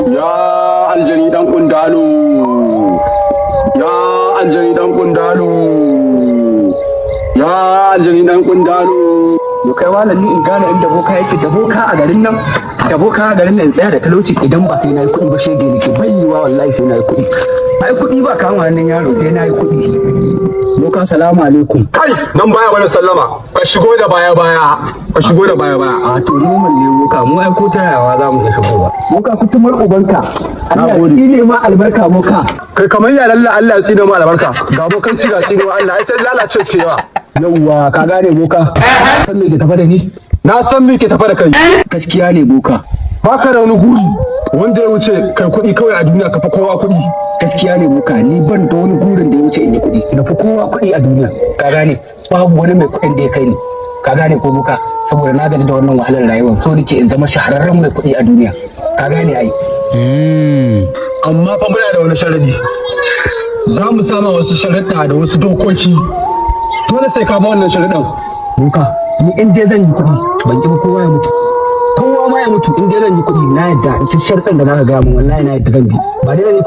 Ya aljani dan kundalo, ya aljani dan kundalo, ya aljani dan kundalo. Yo kai malam, ni in gane inda boka yake da boka a garin nan, da boka a garin nan, tsaya da talauci. Idan ba sai na yi kuɗi ba, shege nake. Bai yiwa, wallahi sai na yi kuɗi. Ai kuɗi ba kama hannun yaro, sai na yi kuɗi. Boka, salamu alaikum. Kai nan baya wani sallama, ka shigo da baya baya, ka shigo da baya baya. A to, normal ne boka, mu ai ko tayawa za mu iya shigowa. Boka, kutumar ubanka, Allah tsine ma albarka, boka. Kai, kamar ya lalla Allah ya tsine mu albarka? Ga bokanci, ga tsine Allah, ai sai lalace cewa. Yauwa, ka gane boka, san me ke tafa da ni? Na san me ke tafa da kai. Gaskiya ne boka. Baka da wani guri wanda ya wuce kai kuɗi kawai a duniya, ka fi kowa kuɗi. Gaskiya ne boka, ni ban da wani gurin da ya wuce in yi kuɗi, na fi kowa kuɗi a duniya, ka gane? Babu wani mai kuɗin da ya kai ni, ka gane ko boka? Saboda na gaji da wannan wahalar rayuwar, so nake in zama shahararren mai kuɗi a duniya, ka gane ai. Amma fa muna da wani sharadi, za mu sama wasu sharuɗa da wasu dokoki, dole sai ka ba wannan sharuɗan. Boka, ni in dai zan yi kuɗi, ban ƙi ba kowa ya mutu, kowa ma ya mutu. In dai zan yi kuɗi, na yadda in ci sharuɗan da zaka gaya min. Wallahi na yadda zan bi, ba dai zan yi